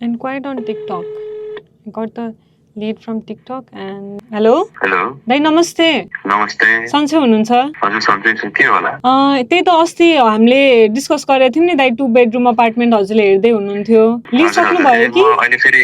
and quite on TikTok. I got the lead from TikTok and hello. Hello दाइ नमस्ते. नमस्ते सन्चै हुनुहुन्छ? हजुर सन्चै छु के होला त्यही त अस्ति हामीले डिस्कस गरेको थियौँ नि दाइ 2 बेडरुम अपार्टमेन्ट हजुरले हेर्दै हुनुहुन्थ्यो. लिइसक्नु भयो कि? अहिले फेरि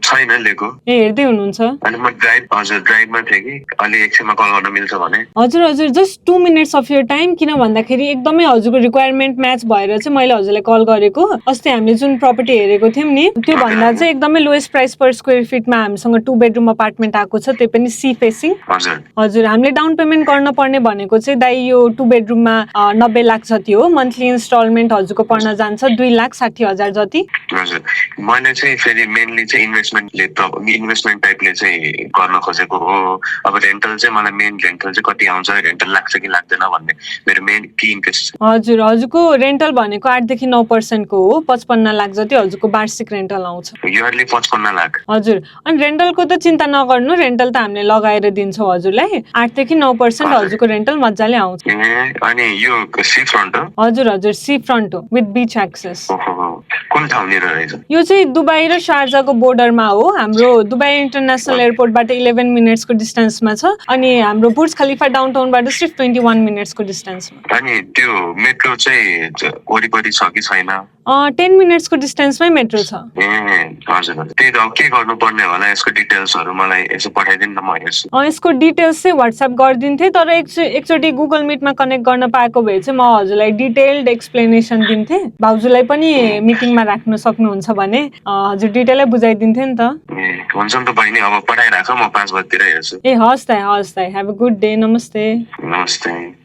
छैन लिएको ए हेर्दै हुनुहुन्छ? अनि म ड्राइभमा थिएँ कि अलि एकछिनमा कल गर्न मिल्छ भने हजुर हजुर just 2 minutes of your time किन भन्दाखेरि एकदमै हजुरको रिक्वायरमेन्ट म्याच भएर चाहिँ मैले हजुरलाई कल गरेको. अस्ति हामीले जुन प्रपर्टी हेरेको थियौँ नि त्यो भन्दा चाहिँ एकदमै लोएस्ट प्राइस पर स्क्वायर फिटमा हामीसँग 2 बेडरुम अपार्टमेन्ट आएको छ, त्यो पनि सी फेसिङ. हजुर हामीले डाउन पेमेन्ट गर्न पर्ने भनेको चाहिँ दाइ यो 2 बेडरुममा 90 लाख जति हो. मन्थली इन्स्टलमेन्ट हजुरको पर्न जान्छ 2,60,000 जति. हजुर मैले चाहिँ फेरि मेनली चाहिँ इन्भेस्टमेन्ट टाइपले चाहिँ गर्न खोजेको हो. अब रेन्टल चाहिँ मलाई मेन रेन्टल चाहिँ कति आउँछ, रेन्टल लाग्छ कि लाग्दैन भन्ने मेरो मेन की इन्ट्रेस्ट. हजुर हजुरको रेन्टल भनेको 8 देखि 9% को हो. 55 लाख जति हजुरको वार्षिक रेन्टल आउँछ. इयरली 55 लाख. हजुर अनि रेन्टलको त चिन्ता नगर्नु, रेन्टल त हामीले लगाएर दिन्छौँ हजुरलाई. 8 देखि 9% हजुरको रेन्टल मजाले आउँछ. अनि यो सी फ्रन्ट हो? हजुर हजुर सी फ्रन्ट हो विथ बीच एक्सेस. कुन ठाउँनिर रहेछ? यो चाहिँ दुबई र शारजाको बोर्डरमा हो. हाम्रो दुबई इन्टरनेसनल एयरपोर्टबाट 11 मिनट्सको डिस्टेन्समा छ अनि हाम्रो बुर्ज खलिफा डाउनटाउनबाट सिर्फ 21 मिनट्सको डिस्टेन्समा. अनि त्यो मेट्रो चाहिँ वरिपरि छ कि छैन? 10 मिनट्सको डिस्टेन्समै मेट्रो छ. हजुर त्यही त के गर्नुपर्ने होला यसको डिटेल्सहरू मलाई यसो पठाइदिनु न म हेर्छु. यसको डिटेल्स चाहिँ व्हाट्सएप गरिदिन्थेँ तर एकचोटि गुगल मिटमा कनेक्ट गर्न पाएको भए चाहिँ म हजुरलाई डिटेल्ड एक्सप्लेनेसन दिन्थेँ. भाउजूलाई पनि मिटिङमा राख्न सक्नुहुन्छ भने हजुर डिटेलै बुझाइदिन्थेँ नि त. हुन्छ नि त बहिनी, अब पठाइराख म 5 बजेतिर हेर्छु. हस् दाइ. Have a good day. नमस्ते. नमस्ते.